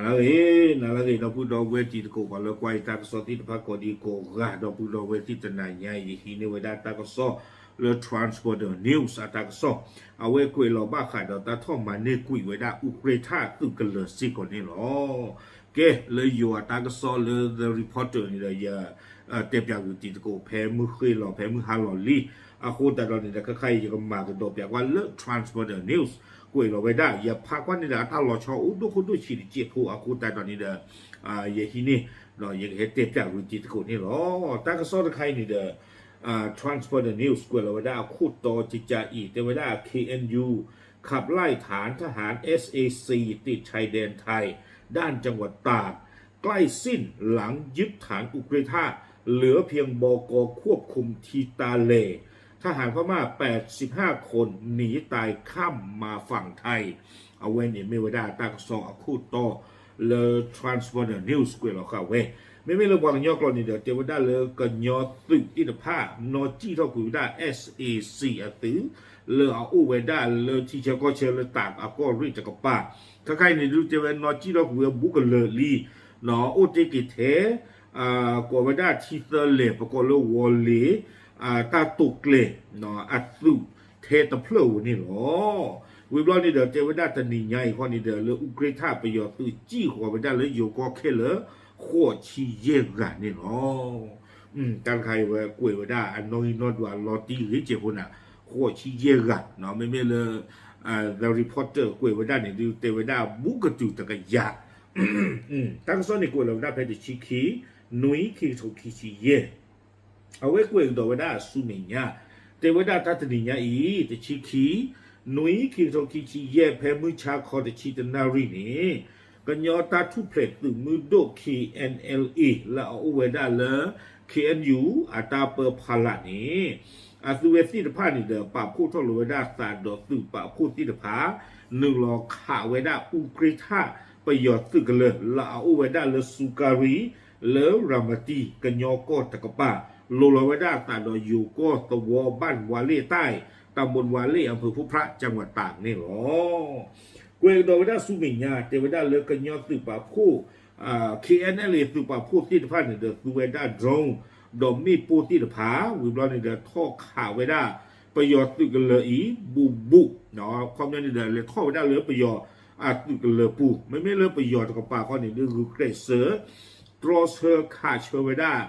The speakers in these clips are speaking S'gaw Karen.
နၤလၢအဂ့ၤ, နၤလၢအဂ့ၤ ဒီပုၢ်ဒီဝဲၢ်တံၤသကိး ပှၤလၢကွၢ်ယတၢ်ကစီၣ်သ့ၣ်တဖၣ်ကိးဒံကိးဂၤ ဒီပုၢ်ဒီဝဲၢ်သ့ၣ် တနၤညါအံၤ ယဟံးန့ၢ်ဝဲဒၣ်တၢ်ကစီၣ်လၢ Transporter News အတၢ်ကစီၣ်, အဝဲကွဲးလီၤဘၣ်ဃးဒီးတၢ်ထီၣ်မၤန့ၢ်ကွံာ်ဝဲဒၣ် အူကြ့ထၣ်သုးကလၢၤစ့ၢ်ကီးန့ၣ်လီၤ. ကဲ လၢယိၤအတၢ်ကစီၣ်လၢ The Reporter န့ၣ်ဒီး ယ တဲပၠးကွံာ်တံၤသကိး ဖဲမုၢ်ဃ့လီၤ ဖဲမုၢ်ဟါလီၤလံ. အဃိသတးဒီးန့ၣ်ဒီး ခဲခါအံၤ ယကမၤကဒီးပၠးကွၢ်လၢ Transporter News ကွဲးလီၤဝဲဒၣ် ယဖးကွၢ်န့ၣ်ဒီး အတၢ်လီၤဆီအိၣ်ဒိၣ်ခိၣ်ဒိၣ်ဆံးတစဲးဖိ အဃိသတးဒီးန့ၣ်ဒီး ယဟံးန့ၢ် ဒီးယကဟဲတဲပၠးကွံာ်တံၤသကိးန့ၣ်လီၤ. တၢ်ကစီၣ်တခါအံၤန့ၣ်ဒီး Transporter News ကွဲးလီၤဝဲဒၣ်အခိၣ်တီကကးအံၤ တဲဝဲဒၣ် เคเอ็นยู ขับไล่ฐานทหาร เอสเอซี ติดชายแดนไทย ด้านจังหวัดตาก ใกล้สิ้น หลังยึดฐานอุกฤษะ เหลือเพียง บก ควบคุม ทีตาเล ทหารพม่า แปดสิบห้าคน หนีตายข้ามมาฝั่งไทย အဝဲန့ၣ်မ့ၢ်ဝဲဒၣ်တၢ်ကစီၣ်အခိၣ်တီလၢ Transporter News ကွဲးလီၤဃာ်ဝဲ. မ့မ့ၢ်လၢပှၤကညီကျိာ်န့ၣ်ဒီး တဲဝဲဒၣ်လၢကညီသုးသ့ၣ်တဖၣ် နီၢ်ကံၣ်ထီၣ်ကွံာ်ဝဲဒၣ် SAC အသုး လၢအအိၣ်ဝဲဒၣ်လၢထံဆၢကီၢ်ဆၢလၢတၢးအကီၢ်ရ့ၣ်တကပၤ, ခဲခါအံၤန့ၣ်ဒုးတဲဝဲနီၢ်ကံၣ်ထီၣ်ကွံာ်ဝဲဘူးကလၢာ်လံ, အိၣ်တ့ၢ်က့ၤထဲ ကိးဝဲဒၣ်ထံသၢလဲၢ် ပကိးလၢဝီၤလ့ၤ တၢ်တိာ်ကျဲၤ အသုးထဲတဖျၢၣ်ဧိၤန့ၣ်လီၤ. ဝံၤဘျီန့ၣ်ဒီး တဲဝဲဒၣ်တနံၤညါအံၤခီန့ၣ်ဒီး လၢအူကြ့ထၣ်ပယီၤသုးစံၣ်ဃီၤဝဲဒၣ်လၢယိၤကီၢ်ခဲလၢာ် ဃိးဆံယဲၢ်ဂၤန့ၣ်လီၤ. တၢ်တခါအံၤဝဲကွဲးဝဲဒၣ်အနီၣ်ဂံၢ်နီၣ်ဒွးအလီၤတံၢ်ဂ့ၤစဲးဖိန့ၣ် ဃိးဆံယဲၢ်ဂၤ, မ့မ့ၢ်လၢ The Reporter ကွဲးဝဲဒၣ်န့ၣ်ဒုး တဲဝဲဒၣ်ဘူးကတုၤတကယၤ တၢ်ကစီၣ်န့ၣ်ကွဲးလီၤဝဲဒၣ်ဖဲတဆံခံ နွံ ခံကထိခံဆံယဲၢ်, အဝဲကွဲးကဒီးဝဲဒၣ်ဆူမဲာ်ညါ, တဲဝဲဒၣ်တၢ်တနံၤညါအံၤ တဆံခံ နွံ ခံကထိခံဆံယဲၢ် ဖဲမုၢ်ဆါခီတဆံတနၣ်ရံၣ်န့ၣ် ကညီတၢ်ထူၣ်ဖျဲးသုးမုၢ်ဒိၣ် KNLA လၢအအိၣ်ဝဲဒၣ်လၢ KNU အတၢ်ပၢဖီလာ်န့ၣ် အသုဝဲသ့ၣ်တဖၣ်န့ၣ်ဒီး ပာ်ဖှိၣ်ထီၣ်လိာ်ဝဲဒၣ်သးဒီးသုးပာ်ဖှိၣ်သ့ၣ်တဖၣ် နုာ်လီၤခးဝဲဒၣ်အူကြ့ထၣ်ပယီၤသုးကလၢာ် လၢအအိၣ်ဝဲဒၣ်လၢစူကါရံ လၢရၤမတံ ကညီကီၢ်တကပၤ, လိၤလီၤဝဲဒၣ်အသးဒီးယိၤကီၢ်သဝီ ဘၣ်ဝါလ့ၣ်တၢ် တၢ်ဘိဝါလ့ၣ် အဖၢဖှိၣ်ဖြး ကၠၣ်ဝးတၢ်န့ၣ်လီၤ. ကွဲးကဒီးဝဲဒၣ်ဆူမဲာ်ညါ တဲဝဲဒၣ်လၢကညီသုးပာ်ဖှိၣ် KNLA သုးပာ်ဖှိၣ်သ့ၣ်တဖၣ်န့ၣ်ဒီး သူဝဲဒၣ် drone ဒီးမ့ၣ်ပိၢ်သ့ၣ်တဖၣ် ဝံၤဘျီန့ၣ်ဒီး ထီၣ်ခးဝဲဒၣ် ပယီၤသုးကလၢာ်အံၤ ဘူးဘူး, ခီပညီန့ၣ်ဒီး လဲၤထီၣ်ဝဲဒၣ်လၢပယီၤအသုးကလၢာ်ပူၤ, မ့မ့ၢ်လၢပယီၤတကပၤခီန့ၣ်ဒီး ဂုာ်ကျဲးစၢး တြီဆၢခးဆၢဝဲဒၣ်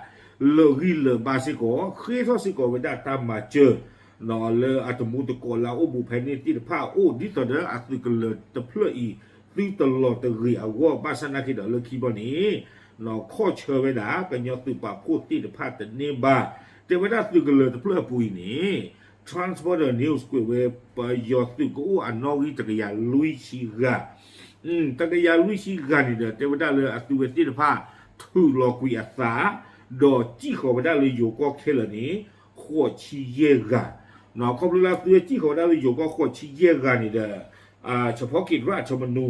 လၢာ်ဂံၢ်လၢာ်ဘါစ့ၢ်ကီး ဃ့ထီၣ်စ့ၢ်ကီးဝဲဒၣ်တၢ်မၤစၢၤ လၢအတမူတကိးလၢအအိၣ်ဘူးဖဲန့ၣ်သ့ၣ်တဖၣ်အအိၣ် ဒ်သိးဒီးအသုးကလၢာ်တဖျၢၣ်အံၤ သုတလီၤတဂ့ၤအဂီၢ် ဘၣ်ဆၣ်နာ်က့ဒီးလၢခံဘျီန့ၣ် ခီၣ်ဆၢဝဲဒၣ် ကညီသုးပာ်ဖှိၣ်သ့ၣ်တဖၣ်တန့ၢ်ဘၣ်, တဲဝဲဒၣ်သုးကလၢာ်တဖျၢၣ်အပူၤအံၤန့ၣ် Transporter News ကွဲးဝဲ ပယီၤသုးကအိၣ်အနီၣ်ဂံၢ်တကယၤလွံၢ်ဆံဂၤ တကယၤလွံၢ်ဆံဂၤန့ၣ်ဒီး တဲဝဲဒၣ်လၢအသုဝဲသ့ၣ်တဖၣ် ထုးလီၤကွံာ်အသး ဒီးစံၣ်ဃီၤဝဲဒၣ်လၢယိၤကီၢ်ခဲလၢာ်န့ၣ် ဃိးဆံယဲၢ်ဂၤ, ခီဖျိလၢအသုဝဲစံၣ်ဃီၤဝဲဒၣ်လၢယိၤကီၢ်ဃိးဆံယဲၢ်ဂၤန့ၣ်ဒီး ဆၣ်ဖီက့ၤရၣ်ထၢမနူ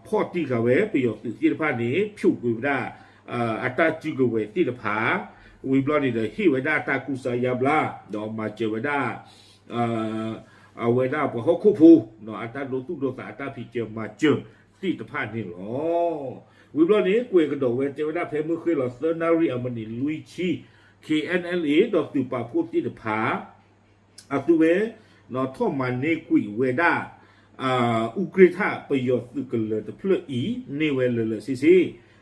ဖီၣ်တံၢ်ဃာ်ဝဲ ပယီၤသုးသ့ၣ်တဖၣ်န့ၣ် ဖျိးကွံာ်ဝဲဒၣ် အတၢ်စုကဝဲၤသ့ၣ်တဖၣ်, ဝံၤဘျီန့ၣ်ဒီး ဟ့ၣ်ဝဲဒၣ်တၢ်ကူစါယါဘျါ ဒီးမၤစၢၤဝဲဒၣ် အဝဲဒၣ်ပှၤဟီၣ်ခိၣ်ဖိ အတၢ်ဒိသူၣ်ဒိသး အတၢ်ဖံးစၢၤမၤစၢၤသ့ၣ်တဖၣ်န့ၣ်လီၤ. ဝံၤဘျီန့ၣ် ကွဲးကဒီးဝဲ တဲဝဲဒၣ်ဖဲမုၢ်ဃ့လီၤသၢနၣ်ရံၣ်အမံးနံးလွံၢ်ဆံ KNLA ဒီးသုးပာ်ဖှိၣ်သ့ၣ်တဖၣ် အသုဝဲ ထီၣ်မၤန့ၢ်ကွံာ်ဝဲဒၣ် အူကြ့ထၣ်ပယီၤသုးကလၢာ်တဖျၢၣ်အံၤ န့ၢ်ဝဲလၢာ်လၢာ်ဆ့ဆ့,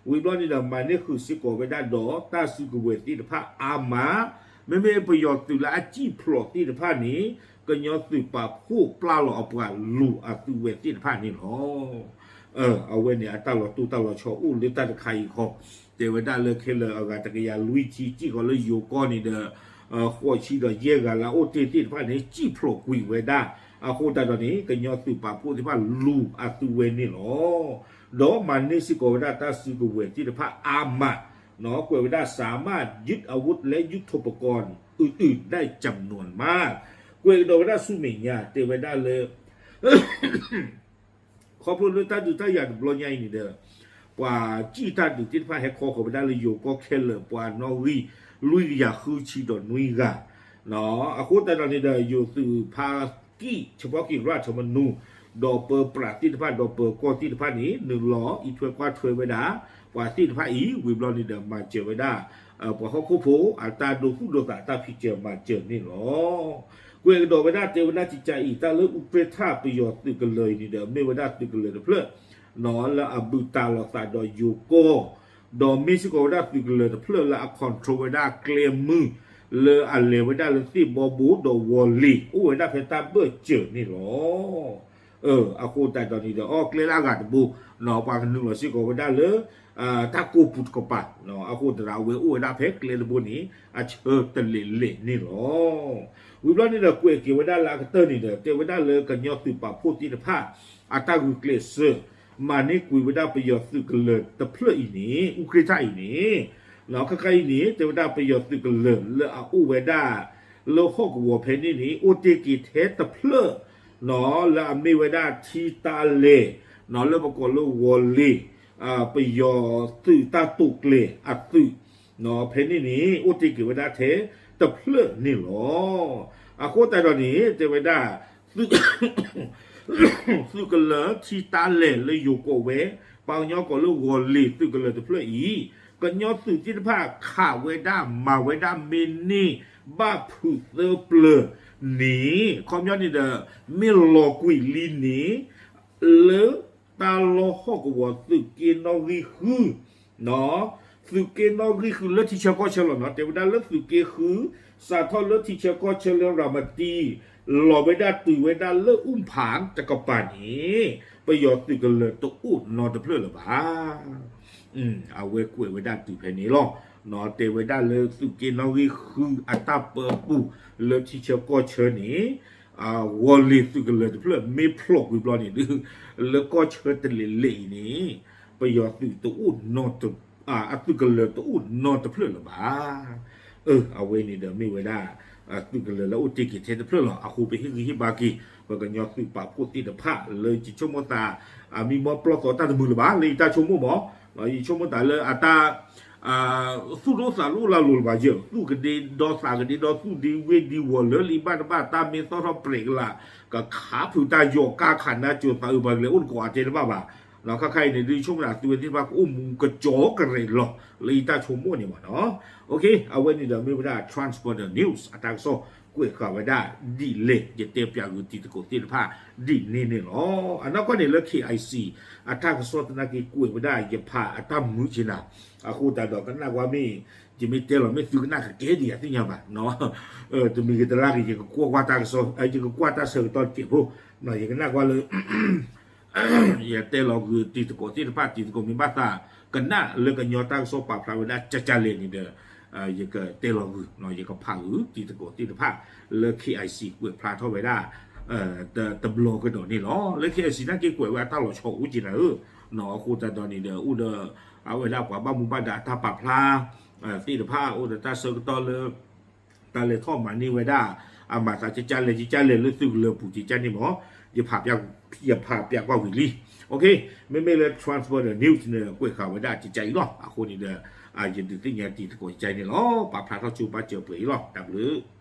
ဝံၤဘျီန့ၣ်ဒီး မၤန့ၢ်ဃုာ်စ့ၢ်ကီးဝဲဒၣ်ဒီး တၢ်စုကဝဲၤသ့ၣ်တဖၣ်အါမး, မ့မ့ၢ်ပယီၤသုးလၢအစံၣ်ဖျိးသ့ၣ်တဖၣ်န့ၣ် ကညီသုးပာ်ဖှိၣ်ပျၢ်လီၤအပှၤလူၤအသုဝဲသ့ၣ်တဖၣ်န့ၣ်လီၤ. အဝဲန့ၣ်အတၢ်လီၤတိၢ်တၢ်လီၤဆီအိၣ်လၢတၢ်တခါအံၤခီ, တဲဝဲဒၣ်လၢခဲလၢာ်အဂၤတကယၤလွံၢ်ဆံ စံၣ်ဃီၤလၢယိၤကီၢ်န့ၣ်ဒီး ဃိးဆံဒီးယဲၢ်ဂၤလၢအအိၣ်တ့ၢ်သ့ၣ်တဖၣ်န့ၣ် စံၣ်ဖျိးကွံာ်ဝဲဒၣ်, အဃိသတးဒီးန့ၣ် ကညီသုးပာ်ဖှိၣ်သ့ၣ်တဖၣ်လူၤအသုဝဲန့ၣ်လီၤ. ဒီးမၤန့ၢ်စ့ၢ်ကီးဝဲဒၣ်တၢ်စုကဝဲၤသ့ၣ်တဖၣ်အါမး, ကွဲးဝဲဒၣ် สามารถยึดอาวุธและยุทโธปกรณ์อื่นๆได้จำนวนมาก ကွဲးကဒီးဝဲဒၣ်ဆူမဲာ်ညါ တဲဝဲဒၣ်လၢ ခီဖျိလၢတၢ်ဒုးတၢ်ယၤတဘျီညါအံၤန့ၣ်ဒီး ပှၤစံၣ်တၢ်ဒုးသ့ၣ်တဖၣ်ဟဲခီဃီၤဝဲဒၣ်လၢယိၤကီၢ်ခဲလၢာ် ပှၤနီၣ်ဂံၢ်လွံၢ်ကယၤဃုဆံဒီးနွံဂၤ, အဃိသတးဒီးန့ၣ်ဒီး ယိၤသုးဖါကံၣ် ဆၣ်ဖီက့ၤရၣ်ထၢမနူ ဒီးပၢပြးသ့ၣ်တဖၣ် ဒီးပၢကီၢ်သ့ၣ်တဖၣ်န့ၣ် နုာ်လီၤအံးထွဲကွၢ်ထွဲဝဲဒၣ် ပှၤသ့ၣ်တဖၣ်အံၤ ဝံၤဘျီန့ၣ်ဒီး မၤစၢၤဝဲဒၣ် ပှၤဟီၣ်ခိၣ်ဖိအတၢ်ဒိသူၣ်ဒိသးတၢ်ဖံးစၢၤမၤစၢၤန့ၣ်လီၤ. ကွဲးကဒီးဝဲဒၣ်တဲဝဲဒၣ်ကကးအံၤ တၢ်လၢအူကြ့ၢ်ထၣ်ပယီၤသုးကလၢၤအံၤန့ၣ်ဒီး မ့ၢ်ဝဲဒၣ်သုးကလၢၤတဖျၢၣ် လၢအဘုးတၢ်လီၤသးဒီးယိၤကီၢ် ဒီးမ့ၢ်စ့ၢ်ကီးဝဲဒၣ်သုးကလၢၤတဖျၢၣ်လၢအ control ဝဲဒၣ်ကျဲမုၢ် လၢအလဲၤဝဲဒၣ်လၢသ့ၣ်ဘီဘိဒီးဝီၤလ့ၤ အိၣ်ဝဲဒၣ်ဖဲတၢ်ဘၢၣ်စၢၤန့ၣ်လီၤ. အဃိသတးဒီးန့ၣ်ဒီး အီကျဲလၢအဂၤတဘိ ပှၤကနုာ်လီၤစ့ၢ်ကီးဝဲဒၣ်လၢ တၢ်ကိၢ်ပူၤတကပၤ အဃိသတးဒီးအဝဲအိၣ်ဝဲဒၣ်ဖဲကျဲတဘိန့ၣ် အဆၢတလဲၤလဲၤန့ၣ်လီၤ. ဝံၤဘျီန့ၣ်ဒီး ကွဲးက့ၤဝဲဒၣ်လၢအကတၢၢ်န့ၣ်ဒီး တဲဝဲဒၣ်လၢကညီသုးပာ်ဖှိၣ်သ့ၣ်တဖၣ် အတၢ်ဂုာ်ကျဲးစၢး မၤန့ၢ်ကွံာ်ဝဲဒၣ်ပယီၤသုးကလၢၤတဖျၢၣ်အံၤန့ၣ် အူကြ့ၢ်ထၣ်အံၤန့ၣ် ခဲခါအံၤန့ၣ် တဲဝဲဒၣ်ပယီၤသုးကလၢၤလၢအအိၣ်ဝဲဒၣ် လၢဟီၣ်ကဝီၤဖဲန့ၣ်န့ၣ် အိၣ်တ့ၢ်က့ၤထဲတဖျၢၣ် လၢအမ့ၢ်ဝဲဒၣ်ထံတၢ်လဲၢ် လၢပကိးလၢဝီၤလ့ၤ ပယီၤသုးတၢ်တိာ်ကျဲၤအသုး ဖဲန့ၣ်န့ၣ် အိၣ်တ့ၢ်က့ၤဝဲဒၣ်ထဲတဖျၢၣ်န့ၣ်လီၤ. အဃိသတးဒီးန့ၣ် တဲဝဲဒၣ် သုးကလၢၤထံတၢ်လဲၢ်လၢယိၤကီၢ်ဝဲ ပှၤကညီကိးလၢဝီၤလ့ၤသုးကလၢၤတဖျၢၣ်အံၤ ကညီသုးသ့ၣ်တဖၣ်ခးဝဲဒၣ်မၤဝဲဒၣ်မ့ၢ်န့ၢ်ဘၣ်ဖုးသၢပျၢၤန့ၣ် ခီပညီန့ၣ်ဒီး မ့ၢ်လီၤကွံာ်လံန့ၣ် လၢတၢ်လီၢ်ဟီၣ်ကဝီၤသုးက့နီၣ်ဂံၢ်ဃု သုးက့နီၣ်ဂံၢ်ဃုလၢထံဆၢကီၢ်ဆၢလီၤနီၤ တဲဝဲဒၣ်လၢသုးက့ဃု စးထီၣ်လၢထံဆၢကီၢ်ဆၢလၢရၤမတံ လီၤဝဲဒၣ်တုၤဝဲဒၣ်လၢအူၣ်ဖးတကပၤန့ၣ် ပယီၤသုးကလၢၤတအိၣ်နီတဖျၢၣ်လၢၤဘၣ်. အဝဲကွဲးဝဲဒၣ်တုၤဖဲန့ၣ်လီၤ. တဲဝဲဒၣ်လၢသုးက့နီၣ်ဂံၢ်ဃုအတၢ်ပၢပူၤလၢထံဆၢကီၢ်ဆၢန့ၣ် ဝီၤလ့ၤသုးကလၢၤတဖျၢၣ်မ့ၢ်ဖျိးကွံာ်ဘျီန့ၣ်ဒုး လၢကီၢ်ဆၢတလဲၤလဲၤအံၤန့ၣ် ပယီၤသုးတအိၣ်နီတ အသုးကလၢၤတအိၣ်နီတဖျၢၣ်လၢၤဘၣ်. အဝဲန့ၣ်ဒီးမ့ၢ်ဝဲဒၣ် သုးကလၢၤလၢအိၣ်တ့ၢ်က့ၤထဲတဖျၢၣ်လီၤ. အဃိပဟ့ၣ်ဂံၢ်ဟ့ၣ်ဘါက့ၤ ပကညီသုးပာ်ဖှိၣ်သ့ၣ်တဖၣ်လၢယဆိကမိၣ်သး အမံမီၢ်ပျီၢ်သီတၢ်တမုာ်လၢၤဘၣ် လၢယတၢ်ဆိကမိၣ်မး ယဆိကမိၣ်သးလၢအတၢ် သူၣ်ဒိၣ်သးဒိၣ်လၢအလိၤလၢၤဘၣ်ယဲၢ် သူၣ်ကဒ့ဒီသးကဒ့ဒီ သူၣ်ဒ့ဝ့ၢ်ဒ့ဝီၤလၢလံာ်ဘၣ်တဘၣ် တၢ်မ့ၢ်သီၣ်ထီၣ်ပြဲးကလာ် ကခးဖုးတၢ်ယီၤကါခးနါစိၤသးအုးပှၤကလဲၤအိၣ်တကိးအတဲတဘၣ်ဘၣ်. ခဲခါအံၤန့ၣ် ဒုးဆိကမိၣ်သးသုဝဲသ့ၣ်တဖၣ်ကအိၣ်မူကကၠီကရဲးလီၤ လၢယတၢ်ဆိကမိၣ်န့ၣ်မးနီၤ. အဝဲန့ၣ်ဒီးမ့ၢ်ဝဲဒၣ် Transborder News အတၢ်ကစီၣ်ကွဲးဃာ်ဝဲဒၣ်ဒ်လဲၣ် ယတဲပၠးဂုာ်တံၤသကိးသ့ၣ်တဖၣ်ဒ်န့ၣ်န့ၣ်လီၤ. အနီၢ်ကီၢ်န့ၣ်လၢ K I C အတၢ်ကစီၣ်သနာ်က့ကွဲးဝဲဒၣ် ယဖးအတၢ်မုာ်က့ၤနၤ အဃိသတးဒီးကနၣ်ကွၢ်မ့ၢ် ယမ့ၢ်တဲလီၤမ့ၢ်သုကနၣ်ကကဲဒံးယသ့ၣ်ညါဘၣ်. တမံၤဂ့ၤတလါဂ့ၤ ယကကွၢ်ကွၢ်တၢ်ကစီၣ် ယကကွၢ်တၢ်ဆၢကတီၢ်တကဲးဖိ ယကနၣ်ကွၢ်လၢ ယတဲလီၤဂုာ်တံၤသကိးသ့ၣ်တဖၣ် တံၤသကိးမ့ၢ်ဘၣ်သး ကနၣ်လၢကညီတၢ်ကစီၣ်ပာ်ဖျါဝဲဒၣ်ကကလဲၣ်န့ၣ်ဒီး ယကတဲလီၤဂုာ် ယကဖးဂုာ်တံၤသကိးသ့ၣ်တဖၣ် လၢ K I C ကွဲးဖျါထီၣ်ဝဲဒၣ် တဘျီကဒီးန့ၣ်လီၤ. လၢ K I C နာ်က့ကွဲးဝဲအတၢ်လီၤဆီအိၣ်က့ၤနၤဧၢ အဃိသတးဒီးန့ၣ်ဒီး အိၣ်ဒီး အဝဲဒၣ်ပှၤဘၣ်မူဘၣ်ဒါအတၢ်ပာ်ဖျါ သ့ၣ်တဖၣ် အိၣ်ဒီးတၢ်ဆၢကတီၢ်လၢ တၢ်လဲၤထီၣ်မၤန့ၢ်ဝဲဒၣ် အမၤသးကကလဲၣ်ကကလဲၣ်လၢသုးကလၢၤပူၤကကန့ၣ်မး ယဖး ယဖးပၠးကွၢ်ဝံၤလံ. မ့မ့ၢ်လၢ Transborder News န့ၣ် ကွဲးဃာ်ဝဲဒၣ်ကကအံၤလီၤ. အဃိန့ၣ်ဒီး ယဒုးသ့ၣ်ညါတံၤသကိးကကအံၤန့ၣ်လီၤ. ပာ်ဖျါထီၣ်ဆိပာ်စၢၤပှဲၤအံၤလီၤ. တၢ်ဘျုး